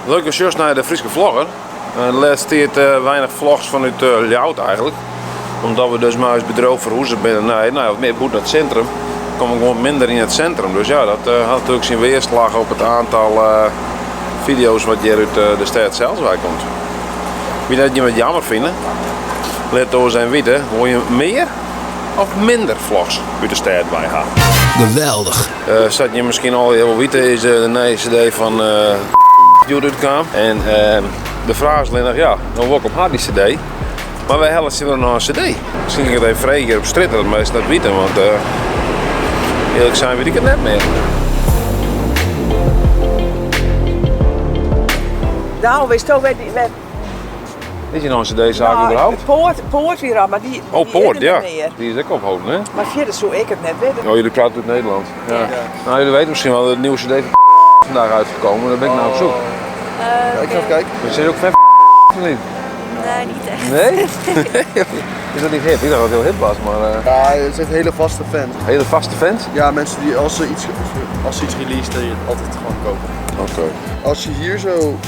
Leuk as sjochst nei de Fryske vlogger. De lêste tiid weinich vlogs fanút Ljouwert eigentlik. Omdat we dus mei ús bedriuw ferhûze binne nei nou, wat mear bûten it sintrum. Komme we gewoan minder yn it sintrum. Dus ja, dat hat natuerlik syn weerslag op it oantal fideo's wat hjir út de stêd sels wei komt. Wie dat jim it jammer fine? Lit it oars even witte. Wolle je mear of minder vlogs út de stêd wei ha? Geweldich. Sa't jim miskien allegear wol witte is de nije cd fan hjoed útkaam. En de fraach is allinnich, ja, no wol ik op ha dy cd. Mar wêr hellet se no in cd? Miskien kin ik it even freegje hjir op strjitte dat minsken dat witte, want earlik sein wit ik it net mear. Nou, witsto wêr dy wêr. Is hjir noch in cd-saak Nou, überhaupt? Poort, Poort wie der al, mar dy, Oh, dy Poort, is der ja. net mear. Die is ek opholden, hè? Mar fierder soe ik it net witte. Oh, jullie praten het Nederlands. Ja. Nou, jullie weten misschien wel dat de nieuwe cd van vandaag uitgekomen. Daar ben ik naar op zoek. Ja, ik ga even kijken. Maar zijn jullie ook fan of niet? Nee, niet echt. Nee? Is dat niet hip? Ik dacht dat het heel hip was, maar eh, Ja, het zijn hele vaste fans. hele vaste fans? Ja, mensen die als ze iets, als ze iets releasen, die het altijd gewoon kopen. Oké. Als je hier zo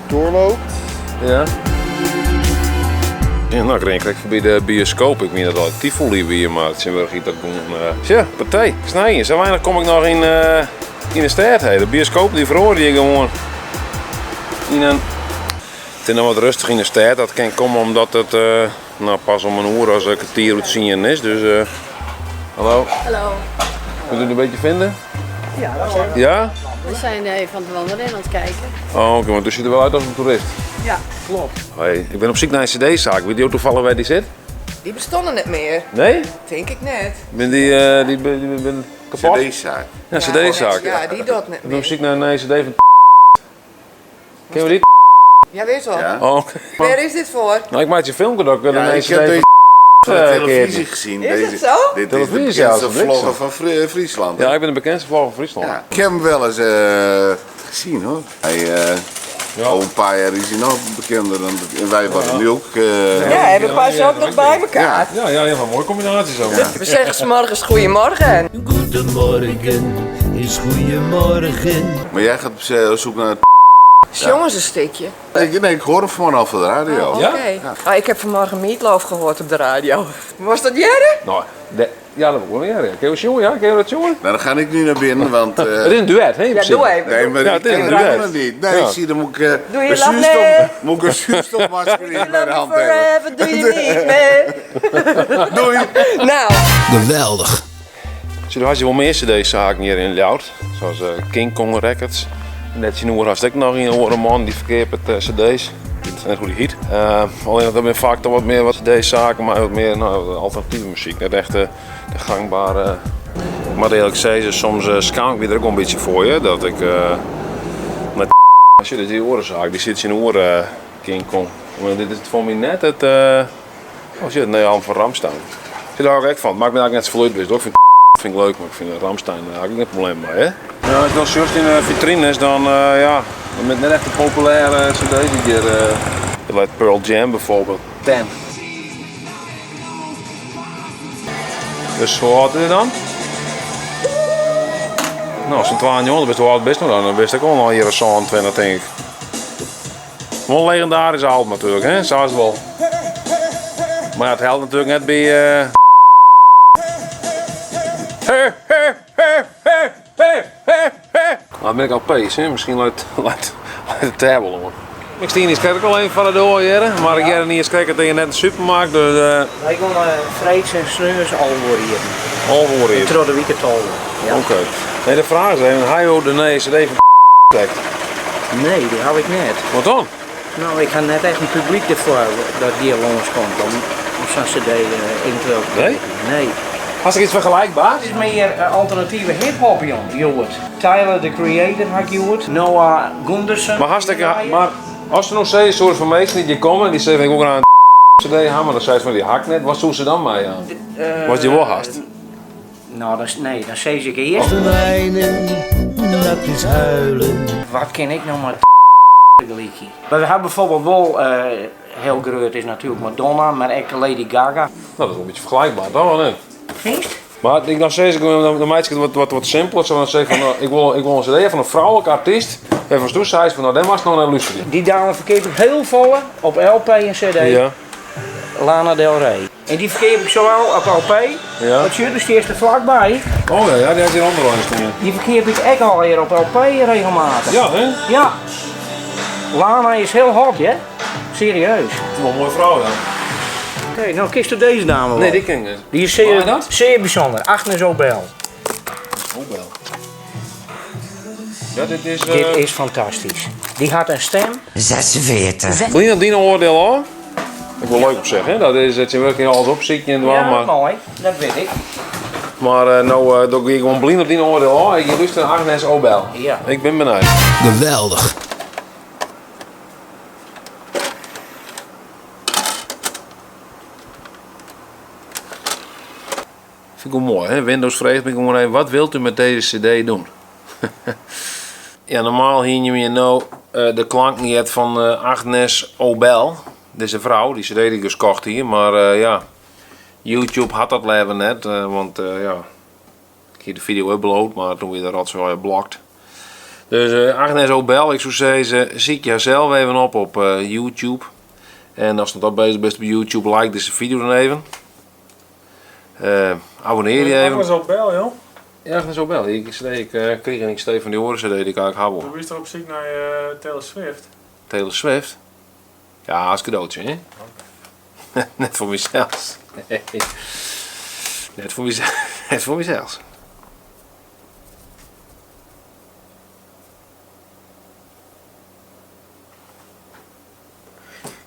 doorloopt, Ja. Ja, nou, ik rin krekt foarby de bioscoop. Ik mien dat al Tivoli wie, mar tsjintwurdich hjit dat gewoan. eh Tsja, Pathé. Snijen. Sa weinich kom ik noch yn, eh, yn de stêd. Hey. De bioscoop dy feroarje je gewoan yn in. It is noch wat rêstich yn de stêd. Dat kin komme omdat it eh, nou, pas om in oere as in kertier oer tsienen is. Dus, eh, hallo. Hallo. Kunt u het een beetje vinden? Ja, Ja? We zijn even aan het wandelen en aan het kijken. Oh, oké, want u ziet er wel uit als een toerist. ja klopt. Hoi, ik ben op zoek naar een cd-zaak. Weet je ook toevallig waar die zit? Die bestonden net mear. Nee? Tink ik net. Ben die, eh, die, die, die ben kapot? CD-zaak. Ja, cd-zaak. Ja, die docht net Ik ben op mear. zoek naar een nieuwe cd van Kennen we die? Ja, weet wel. Ja. Oh, oké. Wêr is dit foar? Nou, ik maak je filmpje dat ik de Ja, nieuwe ik cd heb van deze op de eh, televisie keer. gezien. Is deze, het zo? Dit is de Televisie, ja, bekendste dat is bliksem. vlogger van Friesland. Ja, ik ben de bekendste vlogger van Friesland. Ja, ik heb hem wel eens eh, gezien hoor. Hij, eh, Ja. Al een paar jaar is hij nog bekender dan dat. En wij waren nu ook. eh, Ja, en we passen ook nog bij elkaar. Ja, ja, ja, een mooie combinatie zo. We zeggen 's morgens goedemorgen. Goedemorgen is goedemorgen. Maar jij gaat op eh, zoek naar. Jongens een stukje. Ik, nee, ik hoor hem gewoon al van de radio. Oh, Ja? Oké. Ah, ik heb vanmorgen Meatloaf gehoord op de radio. Was dat Jerry? Nou, de, ja, dat wil ik wel leren. Kun je jongen? Ja, kun je dat jongen? Nou, dan ga ik nu naar binnen, want. eh, Het is een duet, hè? in Ja, principe. doe even. Nee, maar Ja, ik het is ken een het duet. nog niet. Nee, Ja. ik zie, dan moet ik eh, Doe je een love zuurstof, me? moet ik een zuurstofmasker You in mijn love me hand hebben. forever, do you need me? Doei! Nou, Geweldig. Zie, er had je wel meer cd-zaken hier in Ljouwert. Zoals eh, King Kong Records. Net zien hoe had ik nog in een man die verkeerd met eh, cd's. Ik weet net hoe die heet. Eh, alleen dat ben vaak toch wat meer wat cd-zaken, maar wat meer nou, alternatieve muziek. Net echt eh, de gangbare. Maar eerlijk gezegd, soms eh, schaam ik me er ook wel een beetje voor je. Dat ik eh met als je die orenzaak, die zit in oren eh, King Kong. Maar dit is voor mij net het. eh oh shit, nee, Alm van Ramstein. Ik zit daar ook echt van. Het maakt me eigenlijk net zoveel uit. Dus ik vind vind ik leuk, maar ik vind Ramstein daar heb ik geen probleem mee. Hè? Nou, als je dan zocht in de vitrines, dan eh, ja, dan met net echt de populaire cd's die hier. eh like Pearl Jam bijvoorbeeld. Ten. Dus hoe oud is het dan? Nou, zo'n 12 jaar, dan bist hoe oud bist nog dan? Dan bist ik al hier zo'n 20, denk ik. Wel een legendarisch album natuurlijk, hè? Zo is het wel. Maar ja, het helpt natuurlijk net bij. eh Hey, hey, hey, hey, hey, hey, hey. Nou, ben ik al pees, hè? Misschien laat, laat, laat het tabel hoor. Ik sta hier ik al even van de door, hier, maar ik heb niet eens kijken tegen net de supermarkt, dus eh Wij gaan uh, freeds en sneus al worden hier. al hoor je. Troch de wike al. Ja. Oké. Nee, de vraag is even, hij de nee, cd van trekt. Nee, die had ik net. Wat dan? Nou, ik ga net echt een publiek ervoor dat die langs komt om, om zo'n cd eh, eventueel te Nee? kopen. Nee. Had ik iets vergelijkbaars? Het is meer eh, alternatieve hip-hop, jong. Joert. Tyler the Creator had ik gehoord. Noah Gundersen. Maar hartstikke, maar als er nog steeds een soort van mensen die hier komen en die zeggen ik wil graag een cd hebben, maar dan zei ze van die hak net, wat zoeken ze dan mee aan? Eh, Was die wel haast? Nou, dat is, nee, dan zei ik eerst. Wijnen, dat is huilen. Wat ken ik nou maar gelijkie? Maar we hebben bijvoorbeeld wel, eh, heel groot is natuurlijk Madonna, maar ook Lady Gaga. Nou, dat is wel een beetje vergelijkbaar, toch wel, hè? Vindt? Maar ik dan zeg ik, dan, dan maak ik het wat, wat, wat simpeler. Zo dan zeg ik van, nou, ik wil, ik wil een cd van een vrouwelijke artiest Wêrfan'tst do seist fan no, dêr moatst no nei lústerje. Dy dame ferkeap ik hiel folle op LP en CD. Ja. Lana Del Rey. En dy ferkeap ik sowel op LP, Ja. want sjoch, dêr steast der flakby. Oh ja, ja, dy hat hjir ûnderein stean. Dy ferkeap ik ek allegear op LP regelmatich. Ja, hè? Ja. Lana is heel hot, hè? Serieus. Het is wel een mooie vrouw, ja. Oké, nou kinst do dizze dame wol. Nee, dy ken ik net. Dy is Waar zeer, dat? zeer bysûnder. Agnes Obel. Obel. Ja, dit is... Dit is fantastysk. Dy hat in stim. 46. Blyn op dyn oardiel ôf. Ik wol leuk op sich, hè? Dat is, tsjintwurdich kin je alles opsykje en dwaan, Ja, mar... moai. Dat wit ik. Mar no doch ik gewoan blyn op dyn oardiel ôf. Ik gean lústerje nei Agnes Obel. Ja. Ik bin benijd. Geweldich. Vind ik wel mooi, hè? Windows freget my gewoan even, wat wilt u met deze cd doen? Ja, normaal hiene je no de klanken heard fan Agnes Obel. Dizze frou, dy cd dy't ik dus kocht hie, mar ja, YouTube hat dat leaver net, want ja, ik hie de video upload, mar toen wie de rotzooi blokt. Dus Agnes Obel, ik soe sizze, sykje har sels even op op YouTube. En ast dan toch bezich bist op YouTube, like dizze video dan even. Abonnear je even. Agnes Obel, joh. Ja, Agnes Obel. Ik, ik krige in stee fan dy oare cd dy't ik eigentlik ha wol. Do wiest toch op syk nei Taylor Swift? Taylor Swift? Ja, as kadootsje, hè? Net foar mysels. Nee. Net foar mysels. Net foar mysels.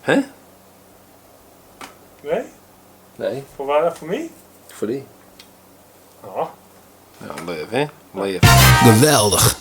Hè? Nee? Nee. Foar wa? Foar my? Foar dy. Oh. Ja, leaf, hè? Leaf. Geweldich.